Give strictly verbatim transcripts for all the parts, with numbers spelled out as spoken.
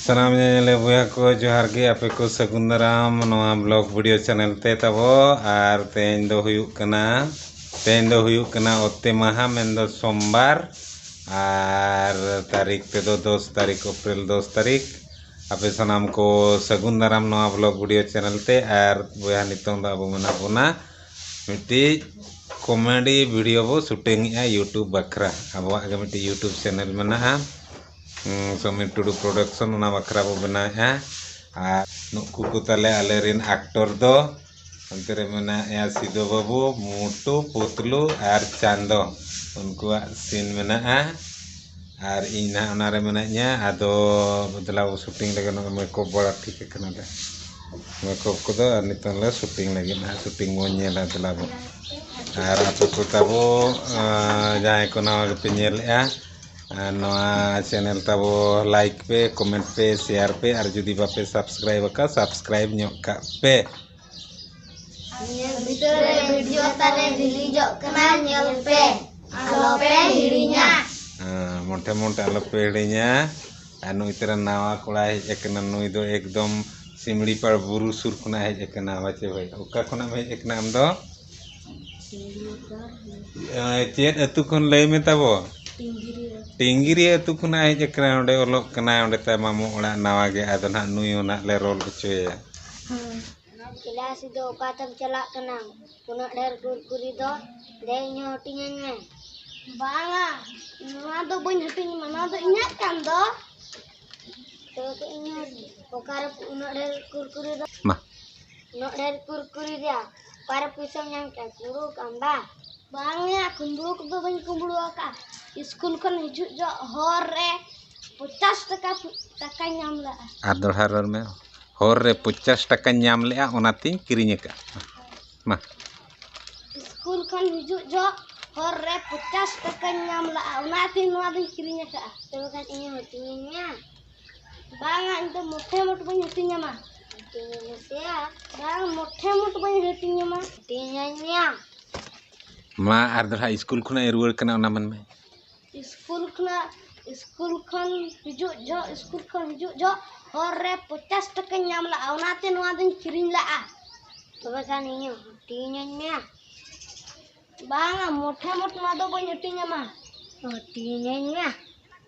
ᱥᱟᱱᱟᱢ ᱧᱮᱧᱮᱞᱤᱭᱟᱹ ᱵᱚᱭᱦᱟ ᱠᱚ ᱡᱚᱦᱟᱨ ᱜᱮ, ᱟᱯᱮ ᱠᱚ ᱥᱟᱹᱜᱩᱱ ᱫᱟᱨᱟᱢ ᱱᱚᱣᱟ ᱵᱞᱚᱜ ᱵᱷᱤᱰᱤᱭᱳ ᱪᱮᱱᱮᱞ ᱛᱮ ᱛᱟᱵᱚ᱾ ᱟᱨ ᱛᱮᱦᱮᱧ ᱫᱚ ᱦᱩᱭᱩᱜ ᱠᱟᱱᱟ, ᱛᱮᱦᱮᱧ ᱫᱚ ᱦᱩᱭᱩᱜ ᱠᱟᱱᱟ ᱚᱛᱮ ᱢᱟᱦᱟ, ᱢᱮᱱᱫᱚ ᱥᱳᱢᱵᱟᱨ᱾ ᱟᱨ ᱛᱟᱹᱨᱤᱠᱷ ᱛᱮᱫᱚ ᱫᱚᱥ ᱛᱟᱹᱨᱤᱠᱷ, ᱮᱯᱨᱤᱞ ᱫᱚᱥ ᱛᱟᱹᱨᱤᱠᱷ᱾ ᱟᱯᱮ ᱥᱟᱱᱟᱢ ᱠᱚ ᱥᱟᱹᱜᱩᱱ ᱫᱟᱨᱟᱢ ᱱᱚᱣᱟ ᱵᱞᱚᱜ ᱵᱷᱤᱰᱤᱭᱳ ᱪᱮᱱᱮᱞ ᱛᱮ᱾ ᱟᱨ ᱵᱚᱭᱦᱟ, ᱱᱤᱛᱚᱝ ᱫᱚ ᱟᱵᱚ ᱢᱮᱱᱟᱜ ᱵᱚᱱᱟ ᱢᱤᱫᱴᱤᱡ ᱠᱚᱢᱮᱰᱤ ᱵᱷᱤᱰᱤᱭᱳ ᱵᱚ ᱥᱩᱴᱤᱝ ᱮᱜᱼᱟ YouTube ᱵᱟᱠᱷᱨᱟ᱾ ᱟᱵᱚᱣᱟᱜ ᱜᱮ ᱢᱤᱫᱴᱤᱡ YouTube ᱪᱮᱱᱮᱞ ᱢᱮᱱᱟᱜᱼᱟ, ᱦᱩᱸ, ᱥᱚᱢᱤᱨ ᱴᱩᱰᱩ ᱯᱨᱚᱰᱟᱠᱥᱚᱱ, ᱚᱱᱟ ᱵᱟᱠᱷᱨᱟ ᱵᱚ ᱵᱮᱱᱟᱣᱮᱫᱼᱟ᱾ ᱟᱨ ᱱᱩᱠᱩ ᱠᱚ ᱛᱟᱞᱮ ᱟᱞᱮ ᱨᱮᱱ ᱟᱠᱴᱚᱨ ᱫᱚ, ᱚᱱᱛᱮ ᱨᱮ ᱢᱮᱱᱟᱭᱟ ᱥᱤᱫᱩ ᱵᱟᱹᱵᱩ, ᱢᱩᱴᱩ, ᱯᱩᱛᱞᱩ ᱟᱨ ᱪᱟᱸᱫᱚ᱾ ᱩᱱᱠᱩᱣᱟᱜ ᱥᱤᱱ ᱢᱮᱱᱟᱜᱼᱟ᱾ ᱟᱨ ᱤᱧ ᱱᱟᱦᱟᱜ ᱚᱱᱟᱨᱮ ᱢᱮᱱᱟᱜᱼᱟ᱾ ᱟᱫᱚ ᱫᱮᱞᱟ ᱵᱚ ᱥᱩᱴᱤᱝ ᱞᱟᱹᱜᱤᱫ ᱱᱚᱜᱼᱚᱭ ᱢᱮᱠᱚᱯ ᱵᱟᱲᱟ ᱴᱷᱤᱠ ᱟᱠᱟᱱᱟ ᱞᱮ᱾ ᱢᱮᱠᱚᱯ ᱠᱚᱫᱚ ᱟᱨ ᱱᱤᱛᱚᱝ ᱞᱮ ᱥᱩᱴᱤᱝ ᱞᱟᱹᱜᱤᱫ ᱱᱟᱦᱟᱜ, ᱥᱩᱴᱤᱝ ᱵᱚᱱ ᱧᱮᱞᱟ ᱫᱮᱞᱟ ᱵᱚ᱾ ᱟᱨ ᱟᱯᱮ ᱠᱚ ᱛᱟᱵᱚ, ᱟᱸ, ᱡᱟᱦᱟᱸᱭ ᱠᱚ ᱱᱟᱣᱟ ᱜᱮᱯᱮ ᱧᱮᱞᱮᱫᱼᱟ, ᱟᱨ ᱱᱚᱣᱟ ᱪᱮᱱᱮᱞ ᱛᱟᱵᱚ ᱞᱟᱭᱤᱠ ᱯᱮ, ᱠᱚᱢᱮᱱᱴ ᱯᱮ, ᱥᱮᱭᱟᱨ ᱯᱮ, ᱟᱨ ᱡᱩᱫᱤ ᱵᱟᱯᱮ ᱥᱟᱵᱥᱠᱨᱟᱭᱤᱵ ᱟᱠᱟᱫ, ᱥᱟᱵᱥᱠᱨᱟᱭᱤᱵ ᱧᱚᱜ ᱠᱟᱜ ᱯᱮ᱾ ᱱᱤᱭᱟᱹ ᱵᱷᱤᱛᱨᱤ ᱨᱮ ᱵᱷᱤᱰᱤᱭᱳ ᱛᱟᱞᱮ ᱨᱤᱞᱤᱡᱚᱜ ᱠᱟᱱᱟ, ᱧᱮᱞ ᱯᱮ, ᱟᱞᱚ ᱯᱮ ᱦᱤᱲᱤᱧᱟ᱾ ᱦᱮᱸ, ᱢᱚᱴᱷᱮ ᱢᱚᱴᱷᱮ ᱟᱞᱚ ᱯᱮ ᱦᱤᱲᱤᱧᱟ᱾ ᱟᱨ ᱱᱩᱭ ᱛᱟᱨᱟ ᱱᱟᱣᱟ ᱠᱚᱲᱟᱭ ᱦᱮᱡ ᱟᱠᱟᱱᱟ, ᱱᱩᱭ ᱫᱚ ᱮᱠᱫᱚᱢ ᱥᱤᱢᱲᱤᱯᱟᱲ ᱵᱩᱨᱩ ᱥᱩᱨ ᱠᱷᱚᱱᱟᱜ ᱦᱮᱡ ᱟᱠᱟᱱᱟ᱾ ᱵᱟᱪᱮ ᱵᱷᱟᱭ, ᱚᱠᱟ ᱠᱷᱚᱱᱟᱜ ᱮᱢ ᱦᱮᱡ ᱟᱠᱟᱱᱟ ᱟᱢ ᱫᱚ? ᱮ, ᱪᱮᱫ ᱟᱹᱛᱩ ᱠᱷᱚᱱ ᱞᱟᱹᱭ ᱢᱮ ᱛᱟᱵᱚ? ᱴᱤᱝᱜᱤᱨᱤ ᱟᱹᱛᱩ ᱠᱷᱚᱱᱟᱜ ᱦᱮᱡ ᱟᱠᱟᱱᱟ, ᱚᱸᱰᱮ ᱚᱞᱚᱜ ᱠᱟᱱᱟᱭ, ᱚᱸᱰᱮ ᱛᱟᱭ ᱢᱟᱢᱚ ᱚᱲᱟᱜ ᱱᱟᱣᱟ ᱜᱮ᱾ ᱟᱫᱚ ᱱᱟᱦᱟᱜ ᱱᱩᱭ ᱦᱚᱸ ᱱᱟᱦᱟᱜ ᱞᱮ ᱨᱚᱞ ᱦᱚᱪᱚᱭᱮᱭᱟ᱾ ᱦᱮᱸ᱾ ᱠᱮᱞᱟᱥ ᱫᱚ ᱚᱠᱟ ᱛᱮᱢ ᱪᱟᱞᱟᱜ ᱠᱟᱱᱟ? ᱩᱱᱟᱹᱜ ᱰᱷᱮᱨ ᱠᱩᱨᱠᱩᱨᱤ ᱫᱚ ᱫᱮ ᱤᱧ ᱦᱚᱸ ᱦᱟᱹᱴᱤᱧᱟᱹᱧ ᱢᱮ᱾ ᱵᱟᱝᱟ, ᱱᱚᱣᱟ ᱫᱚ ᱵᱟᱹᱧ ᱦᱟᱹᱴᱤᱧ ᱟᱢᱟ, ᱱᱚᱣᱟ ᱫᱚ ᱤᱧᱟᱹᱜ ᱠᱟᱱ ᱫᱚ᱾ ᱛᱚᱵᱮ ᱠᱷᱟᱱ ᱤᱧ ᱦᱚᱸ ᱚᱠᱟᱨᱮ ᱩᱱᱟᱹᱜ ᱰᱷᱮᱨ ᱠᱩᱨᱠᱩᱨᱤ ᱫᱚ? ᱢᱟ᱾ ᱩᱱᱟᱹᱜ ᱰᱷᱮᱨ ᱠᱩᱨᱠᱩᱨᱤ ᱨᱮᱭᱟᱜ ᱚᱠᱟᱨᱮ ᱯᱩᱭᱥᱟᱹᱢ ᱧᱟᱢ ᱠᱮᱫᱟ? ᱠᱩᱢᱵᱽᱲᱩ ᱠᱟᱜ ᱟᱢ ᱵᱟ? ᱵᱟᱝ ᱭᱟ, ᱠᱩᱢᱵᱽᱲᱩ ᱠᱚᱫᱚ ᱵᱟᱹᱧ ᱠᱩᱢᱵᱽᱲᱩ ᱟᱠᱟᱫᱼᱟ᱾ ᱥᱠᱩᱞ ᱠᱷᱚᱱ ᱦᱤᱡᱩᱜ ᱡᱚᱦᱚᱜ ᱦᱚᱨ ᱨᱮ ᱯᱚᱪᱟᱥ ᱴᱟᱠᱟ, ᱴᱟᱠᱟᱧ ᱧᱟᱢ ᱞᱮᱫᱼᱟ᱾ ᱟᱨ ᱫᱚᱦᱲᱟ ᱨᱚᱲ ᱢᱮ᱾ ᱦᱚᱨ ᱨᱮ ᱯᱚᱪᱟᱥ ᱴᱟᱠᱟᱧ ᱧᱟᱢ ᱞᱮᱫᱼᱟ, ᱚᱱᱟᱛᱤᱧ ᱠᱤᱨᱤᱧ ᱟᱠᱟᱫᱼᱟ᱾ ᱢᱟ᱾ ᱥᱠᱩᱞ ᱠᱷᱚᱱ ᱦᱤᱡᱩᱜ ᱡᱚᱦᱚᱜ ᱦᱚᱨ ᱨᱮ ᱯᱚᱪᱟᱥ ᱴᱟᱠᱟᱧ ᱧᱟᱢ ᱞᱮᱫᱼᱟ, ᱚᱱᱟᱛᱮ ᱱᱚᱣᱟ ᱫᱚᱧ ᱠᱤᱨᱤᱧ ᱟᱠᱟᱫᱼᱟ᱾ ᱛᱚᱵᱮ ᱠᱷᱟᱱ ᱤᱧ ᱦᱚᱸ ᱦᱟᱹᱴᱤᱧᱟᱹᱧ ᱢᱮᱭᱟ? ᱵᱟᱝᱟ, ᱤᱧ ᱫᱚ ᱢᱚᱴᱷᱮ ᱢᱚᱴ ᱵᱟᱹᱧ ᱦᱟᱹᱴᱤᱧ ᱟᱢᱟ᱾ ᱦᱟᱹᱴᱤᱧᱟᱹᱧ ᱢᱮᱥᱮᱭᱟ᱾ ᱵᱟᱝ, ᱢᱚᱴᱷᱮ ᱢᱚᱴ ᱵᱟᱹᱧ ᱦᱟᱹᱴᱤᱧ ᱟᱢᱟ᱾ ᱦᱟᱹᱴᱤᱧᱟᱹᱧ ᱢᱮᱭᱟ᱾ ᱢᱟ, ᱟᱨ ᱫᱚᱦᱲᱟ ᱥᱠᱩᱞ ᱠᱷᱚᱱᱟᱜ ᱮ ᱨᱩᱣᱟᱹᱲ ᱠᱟᱱᱟ, ᱚᱱᱟ ᱢᱮᱱ ᱢᱮ᱾ ᱥᱠᱩᱞ ᱠᱷᱚᱱᱟᱜ ᱥᱠᱩᱞ ᱠᱷᱚᱱ ᱦᱤᱡᱩᱜ ᱡᱚᱦᱚᱜ, ᱥᱠᱩᱞ ᱠᱷᱚᱱ ᱦᱤᱡᱩᱜ ᱡᱚᱦᱚᱜ ᱦᱚᱨ ᱨᱮ ᱯᱚᱧᱪᱟᱥ ᱴᱟᱠᱟᱧ ᱧᱟᱢ ᱞᱟᱜᱼᱟ, ᱚᱱᱟᱛᱮ ᱱᱚᱣᱟ ᱫᱚᱧ ᱠᱤᱨᱤᱧ ᱞᱟᱜᱼᱟ᱾ ᱛᱚᱵᱮ ᱠᱷᱟᱱ ᱤᱧ ᱦᱚᱸ ᱦᱟᱹᱴᱤᱧᱟᱹᱧ ᱢᱮᱭᱟ᱾ ᱵᱟᱝᱟ, ᱢᱚᱴᱷᱮ ᱢᱚᱴ ᱱᱚᱣᱟ ᱫᱚ ᱵᱟᱹᱧ ᱦᱟᱹᱴᱤᱧᱟᱢᱟ᱾ ᱦᱟᱹᱴᱤᱧᱟᱹᱧ ᱢᱮᱭᱟ᱾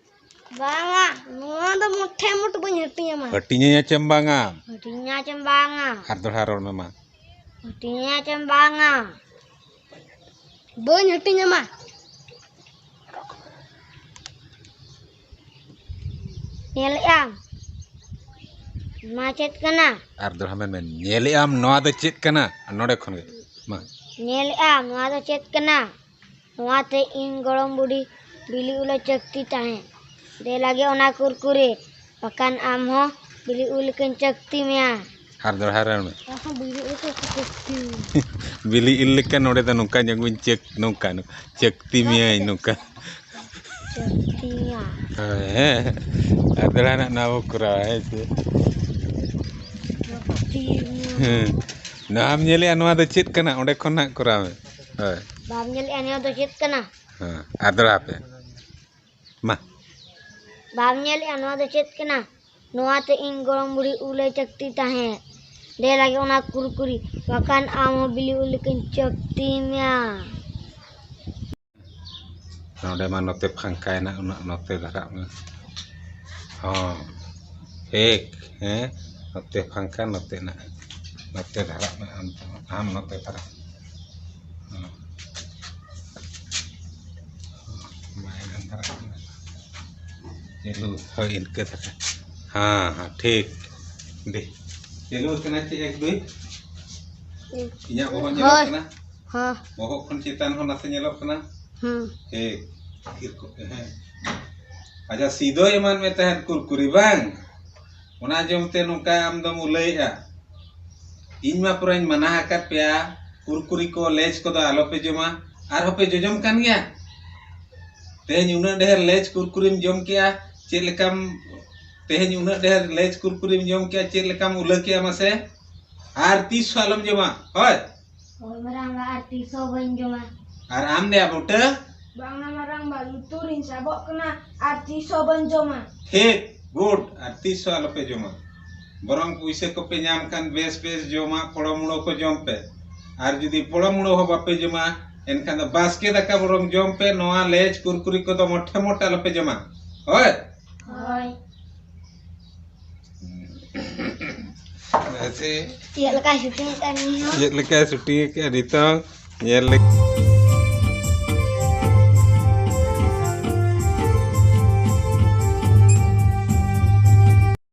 ᱵᱟᱝᱟ, ᱱᱚᱣᱟ ᱫᱚ ᱢᱚᱴᱷᱮ ᱢᱚᱴ ᱵᱟᱹᱧ ᱦᱟᱹᱴᱤᱧᱟᱢᱟ᱾ ᱦᱟᱹᱴᱤᱧᱟᱹᱧᱟ ᱪᱮᱢ ᱵᱟᱝᱟ? ᱦᱟᱹᱴᱤᱧᱟ ᱪᱮᱢ ᱵᱟᱝᱟ? ᱟᱨ ᱫᱚᱦᱲᱟ ᱨᱚᱲ ᱢᱮ ᱢᱟ᱾ ᱦᱟᱹᱴᱤᱧᱟ ᱪᱮᱢ ᱵᱟᱝᱟ? ᱵᱟᱹᱧ ᱦᱟᱹᱴᱤᱧᱟᱢᱟ᱾ ᱧᱮᱞᱮᱜ ᱟᱢ? ᱱᱚᱣᱟ ᱪᱮᱫ ᱠᱟᱱᱟ? ᱟᱨ ᱫᱚᱦᱲᱟ ᱢᱮᱱ ᱢᱮ, ᱧᱮᱞᱮᱜ ᱟᱢ, ᱱᱚᱣᱟ ᱫᱚ ᱪᱮᱫ ᱠᱟᱱᱟ? ᱟᱨ ᱱᱚᱰᱮ ᱠᱷᱚᱱ ᱜᱮ᱾ ᱢᱟ᱾ ᱧᱮᱞᱮᱜ ᱟᱢ, ᱱᱚᱣᱟ ᱫᱚ ᱪᱮᱫ ᱠᱟᱱᱟ? ᱱᱚᱣᱟᱛᱮ ᱤᱧ ᱜᱚᱲᱚᱢ ᱵᱩᱰᱷᱤ ᱵᱤᱞᱤ ᱩᱞᱮ ᱪᱟᱹᱠᱛᱤ ᱛᱟᱦᱮᱸᱫ᱾ ᱫᱮ ᱞᱟᱜᱮ ᱚᱱᱟ ᱠᱩᱨᱠᱩᱨᱮ, ᱵᱟᱠᱷᱟᱱ ᱟᱢ ᱦᱚᱸ ᱵᱤᱞᱤ ᱩᱞ ᱞᱮᱠᱟᱧ ᱪᱟᱹᱠᱛᱤ ᱢᱮᱭᱟ᱾ ᱟᱨ ᱫᱚᱦᱲᱟ ᱨᱚᱲ ᱢᱮ᱾ ᱟᱨᱦᱚᱸ ᱵᱤᱞᱤ ᱩᱞ ᱞᱮᱠᱟ ᱪᱟᱹᱠᱛᱤ ᱢᱮᱭᱟ᱾ ᱵᱤᱞᱤ ᱤᱞ ᱞᱮᱠᱟ ᱱᱚᱰᱮ ᱫᱚ ᱱᱚᱝᱠᱟ ᱧᱚᱜ ᱵᱤᱱ ᱪᱮᱠ, ᱱᱚᱝᱠᱟ, ᱱᱚᱝᱠᱟ᱾ ᱪᱟᱹᱠᱛᱤ ᱢᱮᱭᱟᱭ ᱱᱚᱝᱠᱟ᱾ ᱪᱟᱹᱠᱛᱤ ᱢᱮᱭᱟ᱾ ᱦᱳᱭ, ᱦᱮᱸ᱾ ᱟᱨ ᱫᱚᱦᱲᱟ ᱱᱟᱜ ᱱᱚᱣᱟ ᱵᱚ ᱠᱚᱨᱟᱣᱟ, ᱦᱮᱸ ᱥᱮ? ᱪᱟᱹᱠᱛᱤ ᱢᱮᱭᱟ᱾ ᱦᱮᱸ᱾ ᱱᱚᱣᱟᱢ ᱧᱮᱞᱮᱜᱼᱟ, ᱱᱚᱣᱟ ᱫᱚ ᱪᱮᱫ ᱠᱟᱱᱟ? ᱚᱸᱰᱮ ᱠᱷᱚᱱ ᱱᱟᱜ ᱠᱚᱨᱟᱣ ᱢᱮ᱾ ᱦᱳᱭ᱾ ᱵᱟᱢ ᱧᱮᱞᱮᱜᱼᱟ, ᱱᱚᱣᱟ ᱫᱚ ᱪᱮᱫ ᱠᱟᱱᱟ? ᱦᱮᱸ, ᱟᱨ ᱫᱚᱦᱲᱟ ᱯᱮ᱾ ᱢᱟ᱾ ᱵᱟᱢ ᱧᱮᱞᱮᱜᱼᱟ, ᱱᱚᱣᱟ ᱫᱚ ᱪᱮᱫ ᱠᱟᱱᱟ? ᱱᱚᱣᱟᱛᱮ ᱤᱧ ᱜᱚᱲᱚᱢ ᱵᱩᱲᱦᱤ ᱩᱞᱮ ᱪᱟᱹᱠᱛᱤ ᱛᱟᱦᱮᱸᱫ᱾ ᱫᱮ ᱞᱟᱜᱮ ᱚᱱᱟ ᱠᱩᱨᱠᱩᱨᱤ, ᱵᱟᱠᱷᱟᱱ ᱟᱢ ᱦᱚᱸ ᱵᱤᱞᱤ ᱩᱞ ᱞᱮᱠᱟᱧ ᱪᱟᱹᱠᱛᱤ ᱢᱮᱭᱟ᱾ ᱱᱚᱰᱮ ᱢᱟ ᱱᱚᱛᱮ ᱯᱷᱟᱸᱠᱟᱭᱮᱱᱟ, ᱩᱱᱟᱹᱜ ᱱᱚᱛᱮ ᱫᱷᱟᱨᱟᱜ ᱢᱮ᱾ ᱦᱚᱸ, ᱴᱷᱤᱠ, ᱦᱮᱸ, ᱱᱚᱛᱮ ᱯᱷᱟᱸᱠᱟ, ᱱᱚᱛᱮ ᱱᱟᱜ, ᱱᱚᱛᱮ ᱫᱷᱟᱨᱟᱜ ᱢᱮ, ᱟᱢ, ᱟᱢ ᱱᱚᱛᱮ ᱫᱷᱟᱨᱟ᱾ ᱦᱚᱸ᱾ ᱵᱟᱭ ᱜᱟᱱ ᱫᱷᱟᱨᱟᱜ ᱠᱟᱱᱟ᱾ ᱪᱟᱹᱞᱩ, ᱦᱳᱭ, ᱤᱱᱠᱟᱹ ᱫᱷᱟᱨᱟ᱾ ᱦᱮᱸ, ᱦᱮᱸ, ᱴᱷᱤᱠ᱾ ᱫᱮ, ᱪᱟᱹᱞᱩ ᱟᱠᱟᱱᱟ ᱪᱮ ᱮᱠ ᱫᱩᱭ? ᱤᱧᱟᱹᱜ ᱵᱚᱦᱚᱜ ᱧᱮᱞᱚᱜ ᱦᱳᱭ᱾ ᱠᱟᱱᱟ? ᱦᱮᱸ᱾ ᱵᱚᱦᱚᱜ ᱠᱷᱚᱱ ᱪᱮᱛᱟᱱ ᱦᱚᱸ ᱱᱟᱥᱮ ᱧᱮᱞᱚᱜ ᱠᱟᱱᱟ? ᱦᱮᱸ᱾ ᱴᱷᱤᱠ᱾ ᱛᱷᱤᱨ ᱠᱚᱜ ᱯᱮ, ᱦᱮᱸ᱾ ᱟᱪᱪᱷᱟ, ᱥᱤᱫᱚᱭ ᱮᱢᱟᱱ ᱢᱮ ᱛᱟᱦᱮᱸᱫ ᱠᱩᱨᱠᱩᱨᱤ, ᱵᱟᱝ? ᱚᱱᱟ ᱡᱚᱢ ᱛᱮ ᱱᱚᱝᱠᱟ ᱟᱢ ᱫᱚᱢ ᱩᱞᱟᱹᱭᱮᱜᱼᱟ? ᱤᱧ ᱢᱟ ᱯᱩᱨᱟᱹᱧ ᱢᱟᱱᱟ ᱟᱠᱟᱫ ᱯᱮᱭᱟ, ᱠᱩᱨᱠᱩᱨᱤ ᱠᱚ, ᱞᱮᱡᱽ ᱠᱚᱫᱚ ᱟᱞᱚᱯᱮ ᱡᱚᱢᱟ᱾ ᱟᱨᱦᱚᱸ ᱯᱮ ᱡᱚᱡᱚᱢ ᱠᱟᱱ ᱜᱮᱭᱟ? ᱛᱮᱦᱮᱧ ᱩᱱᱟᱹᱜ ᱰᱷᱮᱨ ᱞᱮᱡᱽ ᱠᱩᱨᱠᱩᱨᱤᱢ ᱡᱚᱢ ᱠᱮᱜᱼᱟ, ᱪᱮᱫ ᱞᱮᱠᱟᱢ, ᱛᱮᱦᱮᱧ ᱩᱱᱟᱹᱜ ᱰᱷᱮᱨ ᱞᱮᱡᱽ ᱠᱩᱨᱠᱩᱨᱤᱢ ᱡᱚᱢ ᱠᱮᱜᱼᱟ, ᱪᱮᱫ ᱞᱮᱠᱟᱢ ᱩᱞᱟᱹ ᱠᱮᱜᱼᱟ ᱢᱟᱥᱮ? ᱟᱨ ᱛᱤᱥ ᱦᱚᱸ ᱟᱞᱚᱢ ᱡᱚᱢᱟ, ᱦᱳᱭ? ᱦᱳᱭ ᱢᱟᱨᱟᱝᱵᱟ, ᱟᱨ ᱛᱤᱥ ᱦᱚᱸ ᱵᱟᱹᱧ ᱡᱚᱢᱟ᱾ ᱟᱨ ᱟᱢ ᱫᱚᱭᱟ ᱵᱩᱴᱟᱹ? ᱵᱟᱝᱟ ᱢᱟᱨᱟᱝᱵᱟ, ᱞᱩᱛᱩᱨᱤᱧ ᱥᱟᱵᱚᱜ ᱠᱟᱱᱟ, ᱟᱨ ᱛᱤᱥ ᱦᱚᱸ ᱵᱟᱹᱧ ᱡᱚᱢᱟ᱾ ᱴᱷᱤᱠ, ᱜᱩᱰ, ᱟᱨ ᱛᱤᱥ ᱦᱚᱸ ᱟᱞᱚᱯᱮ ᱡᱚᱢᱟ᱾ ᱵᱚᱨᱚᱝ ᱯᱩᱭᱥᱟᱹ ᱠᱚᱯᱮ ᱧᱟᱢ ᱠᱷᱟᱱ ᱵᱮᱥ ᱵᱮᱥ ᱡᱚᱢᱟᱜ ᱯᱷᱚᱲᱚᱢᱩᱲᱚ ᱠᱚ ᱡᱚᱢ ᱯᱮ᱾ ᱟᱨ ᱡᱩᱫᱤ ᱯᱷᱚᱲᱚᱢᱩᱲᱚ ᱦᱚᱸ ᱵᱟᱯᱮ ᱡᱚᱢᱟ, ᱮᱱᱠᱷᱟᱱ ᱫᱚ ᱵᱟᱥᱠᱮ ᱫᱟᱠᱟ ᱵᱚᱨᱚᱝ ᱡᱚᱢ ᱯᱮ, ᱱᱚᱣᱟ ᱞᱮᱡᱽ ᱠᱩᱨᱠᱩᱨᱤ ᱠᱚᱫᱚ ᱢᱚᱴᱷᱮ ᱢᱚᱴᱷᱮ ᱟᱞᱚᱯᱮ ᱡᱚᱢᱟ᱾ ᱦᱳᱭ? ᱦᱳᱭ᱾ ᱢᱟᱥᱮ᱾ ᱪᱮᱫ ᱞᱮᱠᱟᱭ ᱥᱩᱴᱤᱝ ᱠᱟᱱ ᱱᱤᱭᱟᱹ? ᱪᱮᱫ ᱞᱮᱠᱟᱭ ᱥᱩᱴᱤᱝ ᱠᱟᱱ ᱱᱤᱛᱚᱝ? ᱧᱮᱞ ᱞᱮ-